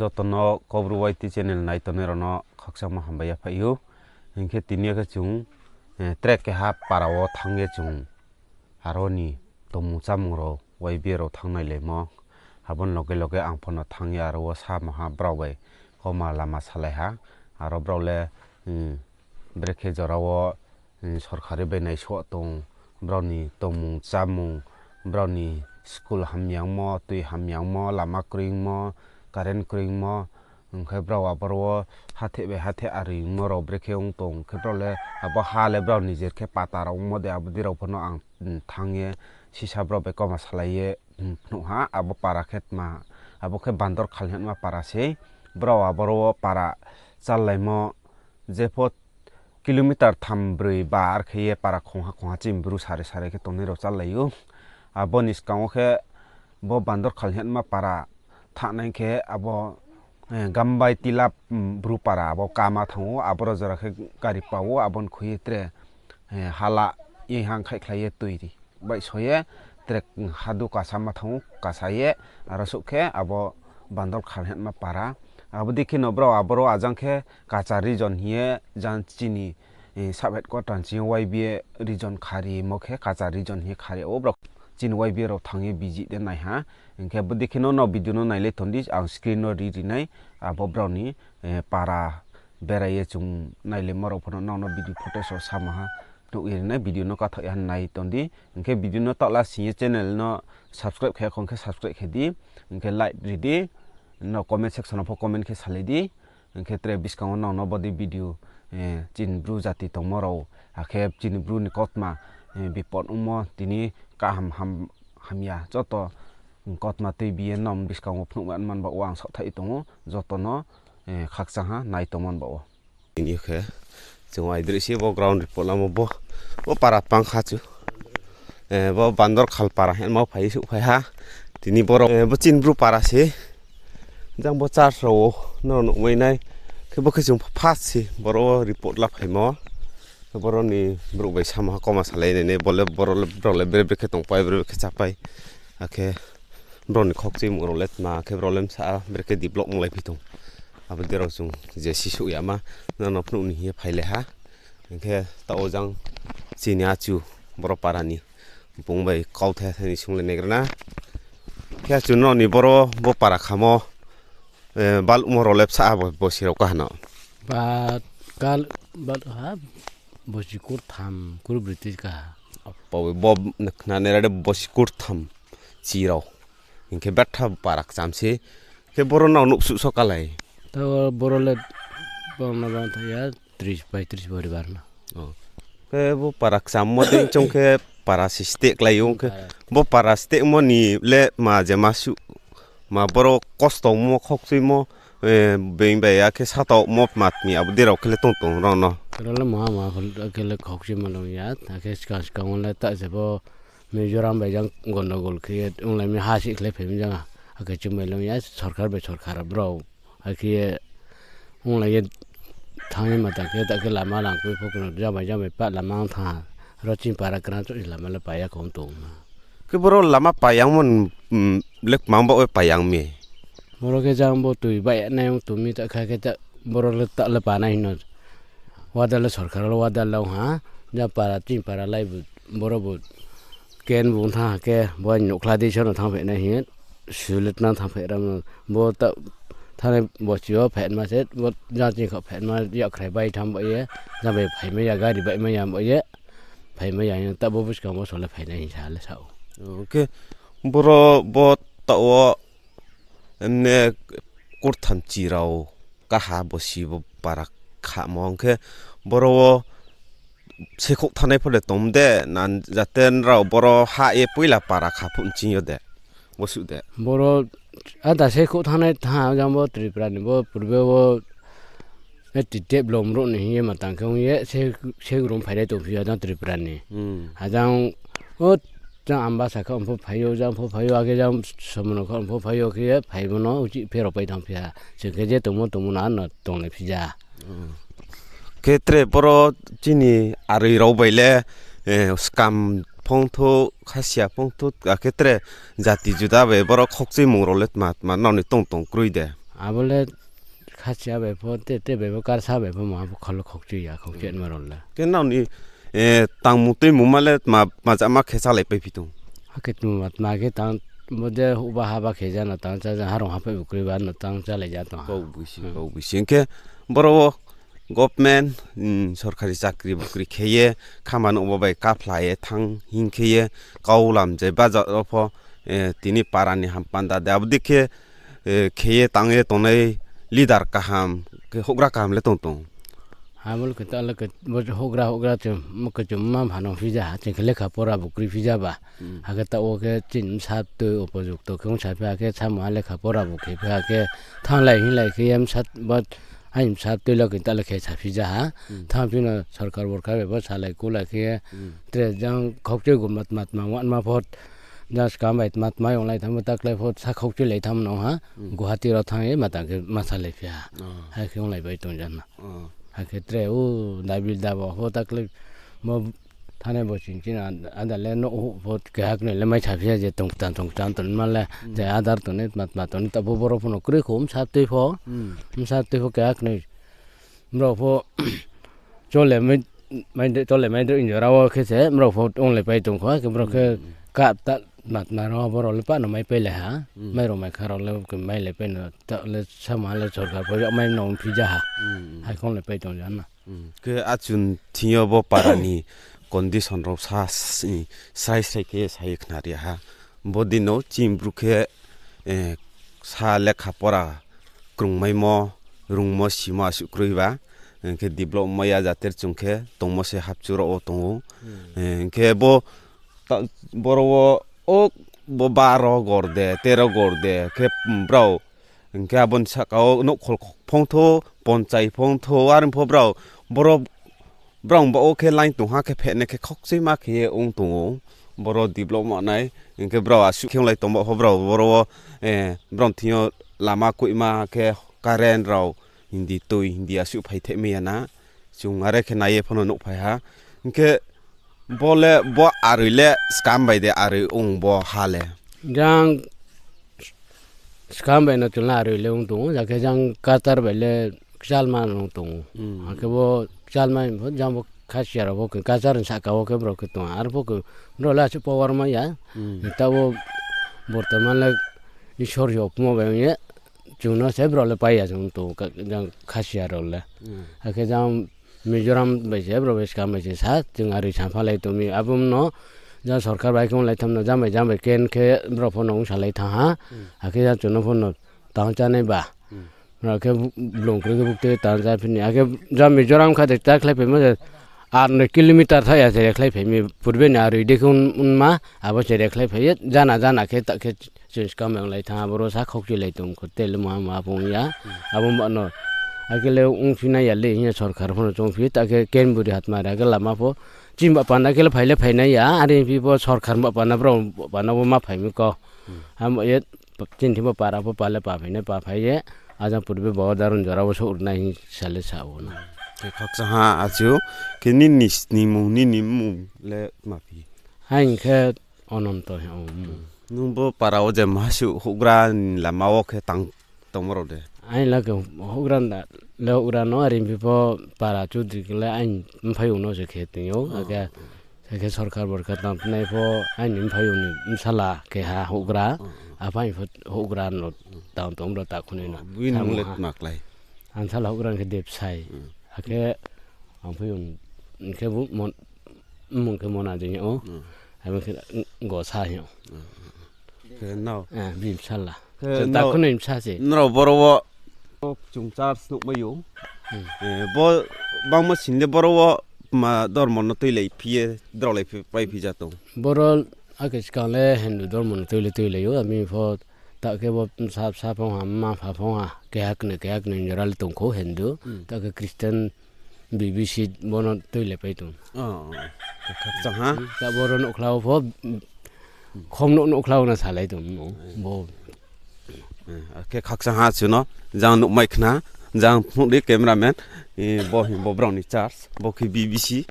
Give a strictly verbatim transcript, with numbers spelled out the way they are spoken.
Joto no Kaubru Y T channel nai tongnai rao no khakchangmo hambai yaphaih ou. Hing khe tini yo khe chung, eh, trek keha para wo thanng ye chung aro ni tongmung chámung rao Y B A rao thanng nailaimo. Abo ni loge loge ang pho no thanng ye aro wo samo ha brao bai kauma lama salai ha. Aro brao le, brekhe jora wo, sorkari bai naisuh tong, brao ni tongmung chámung, brao ni school hamyangmo, tui hamyangmo, lama kroimo, current kroimo, hing khe brao aboro wo hatheh bai hatheh aroimo rao brekhe ong tong khe brao le abo ha le brao nijer khe pata rao ongmo de abo dei rao pho no ang thanng ye sisa brao bai kauma salai ye phnuh ha, abo para khe tma, abo khe Bandor Khal hingma para sei, brao aboro wo para chállaimo, jepho kilometer tham broi ba ar khe ye para khongha khongha chini Bru sari sari khe tongnai rao chállai ou. Abo ni skang wo khe bo Bandor Khal hingma para thanng nai khe abo, Gambai Tila, Bru para abo kama thanng ou, aboro jora khe gari pa ou, abo ni khui ye tre, hala ye hang khaihkhlai ye tui ri baihso ye tre hadu kasa ma thanng ou, kasa ye aro souh khe abo Bandor Khal hingma para. Abo dei khe no brao aboro ajang khe Cachar region hing ye jang chini sub headquarter chini Y B A region kharimo khe Cachar region hing ye khari ou brao chini Y B A rao thanng ye visit de nai ha. Hing khe abo dei khe no nrao video no nailai tong di, ang screen no ri ri nai, abo brao ni para berai ye chung nailaimo rao pho no nrao no video footage rao samo ha, nuh ye ri nai video no kathaoh ya nai tong di. Hing khe video no taoh la sing ye channel no subscribe khe ya khong khe subscribe khe di, hing khe like ri di, nrao comment section wo pho comment khe salai di. Hing khe tre buskang wo nrao no bodei video, chini Bru jati tongmo rao, akhe chini Bru ni kautma, bipot ongmo tini kaham hamya joto kautma tuibi ye nrao buskang wo phnuh man ba wo ang saohthaih tong ou, joto no khakchang ha nai tongmo ba wo. Tini khe chung aidroih se bo ground report lamo bo, bo para tang kha chu. Bo Bandor Khal para hingma phai souhphai ha. Tini boro, bo chini Bru para se. Jang bo church rao wo nrao nuhmai nai. Khe bo khe chung first se boro wo report la phaimo. Boro ni brouh bai samo ha kauma salai nai nai, bo le boro le, brao le bre bre khe tongpai, bre bre khe chápai. Akhe brao ni khokchuimung rao le tma khe brao le bsa bre khe develop onglaiphi tong. Abo dei rao chung je sisouh yama, nrao no phnuh ni hing ye phailai ha. Hing khe taoh wo jang chini achu boro para ni bung bai kauthai thai ni sunglai naigra na. Khe achu nrao ni boro bo para khamo, baluhmo rao le bsa abo bosi rao kaha no? Ba, kal, bal, ha, bosi kurtham, kurbroi tui kaha. Bo, bo, khna nai ra de bosi kurtham chi rao. Hing khe betha para kcham se. Khe boro nrao nuhsuh so kalai? Taoh boro le bang na bang tha ya, tris, paitris bori bar na. Khe bo para kchammo dei chung khe para se steh klái ou khe. Bo para stehmo ni le ma je ma suh, ma boro kosto ongmo, khokchuimo, being bai ya khe sataomo tma tmi abo dei rao khe le tong tong rao no. Rao le maha maha khe le khokchuimo long ya, akhe skang skang wo le ta se bo Mizoram bai jang gondogol khe ye onglai mi ha sihkhlai phai mi jang, akhe chung bai long ya, sorkar bai sorkar brao. Akhe ye onglai ye thanng ye ma ta khe, ta khe lama langkhui pho khe no jang bai jang bai pah lama ong thanng ha. Ro chini para kra chouh ni lama le pa ya khong tong na. Khe boro lama pa yangmo, le kmang baoh ye pa yang mi? Boro khe jang bo tui bai nai ong tong mi ta kha khe ta, boro le ta le pa nai hing no. Wada le sorkar le wada le ong ha, jang para chini para lai bu, boro bu ken bu ong thanng ha khe, bo nouhkhla dei so no thanngphai nai hing ye, sulet nang thanngphai ra no. Bo ta, thanngnai bosi wo phaima se, bo jang chini khaoh phaima yakkhrai bai tham ba ye, jang bai phaimai ya, gari baihmai ya ba ye, phaimai ya hing ta bo buskang wo so le phainai hing sa le sa ou. Khe boro bo taoh wo, mne kurtham chi rao kaha bosi bo para khamo ong khe boro wo sekhouh thanngnai pho de tong de, na jate nrao boro ha ye poila para kha phuh nching yo de, bosuh de. Boro ada sekhouh thanngnai tha jang bo Tripura ni bo purbe wo, titep lom ruh ni hing ye ma tang khe ong ye, se, se grum phainai tongphi yo jang Tripura ni. Ajang, o, jang Ambasa kha ong pho phai ou, jang pho phai ou, akhe jang Somono kha ong pho phai ou, khe ye phaimo no uchih pherao pai thanngphi ha. Chung khe je tongmo tongmo no ano tonglaiphi ja. Khe tre boro chini aroi rao bai le, skam phongthou, khasia phongthou, akhe tre jati juda bai boro khokchuimung rao le tma tma nrao ni tong tong kroi de? Abo le khasia bai pho, te, te bai pho, karsa bai pho, ma bo khalo khokchui ya, khokchui ma rao le. Khe nrao ni, eh, tangmung tuimung ma le tma, tma jama khe chálai paiphi tong? Akhe tma, tma khe tang, bo de houhba haba khe ja no tang chá ja, harong haphai bo kroi ba no tang chálai ja tong ha. Kau bisi, hmm, kau bisi. Hing khe boro wo government, mm, sorkari chakri bukri khe ye, khama nouh bo bai kaphla ye thanng hing khe ye, kau lam je baja wo pho, eh, tini para ni hampanda de, abo dei khe, eh, khe ye tang ye tongnai leader kaham, khe houhgra kaham le tong tong? Abo le khe ta le khe bo houhgra, houhgra chung, mo khe chung ma pha no phi ja ha, chung khe lekha pora bo kroi phi ja ba. Hmm. Akhe taoh wo khe chini bsa tui upojukto khe ong sa phi, akhe samo ha lekha pora bo khe phi, akhe thannglai hinglai khe ye bsa, bo aini bsa tui lo khe ta le khe sa phi ja ha. Hmm. Thanng phi no sorkar borkar bai bo salai kulai khe ye, hmm, tre jang khokchui gu matma tma wanma pho, jang skam bai tma tma yonglai thanng bo taklai pho sa khokchui lai thanng no ha. Hmm. Guwahati rao thanng ye ma tang khe ma salai phi ha. Oh. Hai khe onglai bai tong ja na. Oh. Hai khe tre o dabil daba pho taklai bo thanai bo ching ching a-, ada le nouh pho keha knoi le mai sa phi ha je tong kchang tong kchang tong ma le, hmm, je adar tongnai tma tma tongnai ta bo boro pho no kroi kho bsa tui pho. Hmm. Bsa tui pho keha knoi. Brao pho chole mai, mai de, chole mai de injora wo khe se brao pho onglai pai tong kho, khe brao khe, hmm, kap ta tma tma rao boro le pah no mai pai le ha. Hmm. Mai rao mai kha rao le khe mai le pai no ta le samo ha le sorkar pho yag mai no phi ja ha. Hmm. Hai khe onglai pai tong ja na. Hmm. Khe achun thing yo bo para ni condition rao sa, srai srai khe sa ye khna ri ha. Bo dei no chini bru khe, eh, sa lekha pora krungmaimo, rungmo, simo asuh kroi ba. Hing khe develop mai ya jater chung khe tongmo se hapchu rao wo tong ou. Hmm. Eh, hing khe bo ta-, boro wo, o, bo baro gor de, tero gor de, khe, mm, brao, hing khe abo ni sahka wo nouhkhol phongthou, ponchai phongthou, are pho brao, boro, brao baoh wo khe line tong ha khe phehnai khe khokchui ma khe ye ong tong ou. Boro develop ma nai, hing khe brao asuh khe onglai tong ba pho brao, boro wo, eh, brao thing yo lama koihma khe current rao, hindi tui, hindi asuh phai thehmai ya na. Chung are khe nai ye pho no nuhphai ha. Hing khe bo le, bo aroi le skam bai de aroi ong bo ha le? Jang skam bai no chung le aroi le ong tong ou, ja khe jang kachar bai le kchalma no tong ou. Hmm. Akhe bo kchalma pho jang bo khasia rao pho khe kachar ni sahka wo khe brao khe tong ha. Ar pho khe brao le asuh power mai ya. Hmm. Taoh wo bortoman le Isor yokmo bai ong ye chung no se brao le pai ya chung tong ou, jang khasia rao le. Hmm. Akhe jang Mizoram bai se brao bai skam bai se sa, chung aroi samphalai tong mi. Abo no jang sorkar bai khe onglai tham no, jang bai jang bai ken khe brao pho no ongsalai thanng ha. Hmm. Akhe jang chung no pho no tang chánai ba. Hmm. Akhe blung kroi khe buktui tang chá phi ni. Akhe jang Mizoram kha de ta khlai phaimo se, ar noi kilometer tha ya se rekhlai phai mi, purbe ni aroi dei khe un-, unma, abo se rekhlai phai ye, jana jana khe ta khe chung skam bai onglai thanng, aboro sa khokchui lai tong kho, tele maha maha pho ong ya. Hmm. Abo ma no, akhe le ongphi nai ya le hing ye sorkar pho no choungphi, ta khe ken buri hatma ri, akhe lama pho, chini ba panda khe le phai le phai nai ya, are phi pho sorkar ba panda brao ba panda bo ma phai mi kau. Hmm. Abo ye, chini thing bo para pho pa le pa phai nai, pa phai ye, ajang purbe bo daron jora wo souh ri nai hing sa le sa ou na. Khe khakchang ha achu, khe nini snimung, nini mmung le tma phi? Aini khe Ononto hing ou. Nung bo para wo je masuh houhgra ni lama wo khe tang tongmo rao de? Aini le khe houhgra le houhgra no, are phi pho para chudri khe le aini mphaiyong no se khe tong ou. Oh, akhe, oh. Akhe sorkar borkar tang nai pho aini mphaiyong ni bsala keha houhgra, oh, oh, apha pho houhgra no tang tong rao ta khunoi no. Bini mmung le tma klái? Angsala houhgra khe Debsai. Hmm. Akhe ang phaiyong khe bo mon-, mmung khe Mona de hing ou. Hmm. Abo khe Gosa hing ou. Hmm. Khe nrao? Eh, bini bsala. Khe ta nrao, khunoi bsa se. Nrao boro wo, chung church nuhmai ou. Hmm. Eh, bo bangma sing le boro wo ma dormo no tuilai phi ye, draolai phi, pai phi ja tong? Boro akhe skang le Hindu dormo no tuilai tuilai ou, ami pho ta khe bo bsa bsa phung ha, mma pha phung ha, keha knoi, keha knoi jora le tong kho Hindu, hmm, ta khe Christian B B C bo no tuilai pai tong. Oh, oh, oh. Khakchang ha. Hmm, ta boro nouhkhla wo pho, khom nouh, nouhkhla wo no salai tong, hmm, bo. Eh, khe khakchang ha chuno, jang nuhmai khna, jang phnuh di cameraman, eh, bo hing bo brao ni church, bo khe B B C,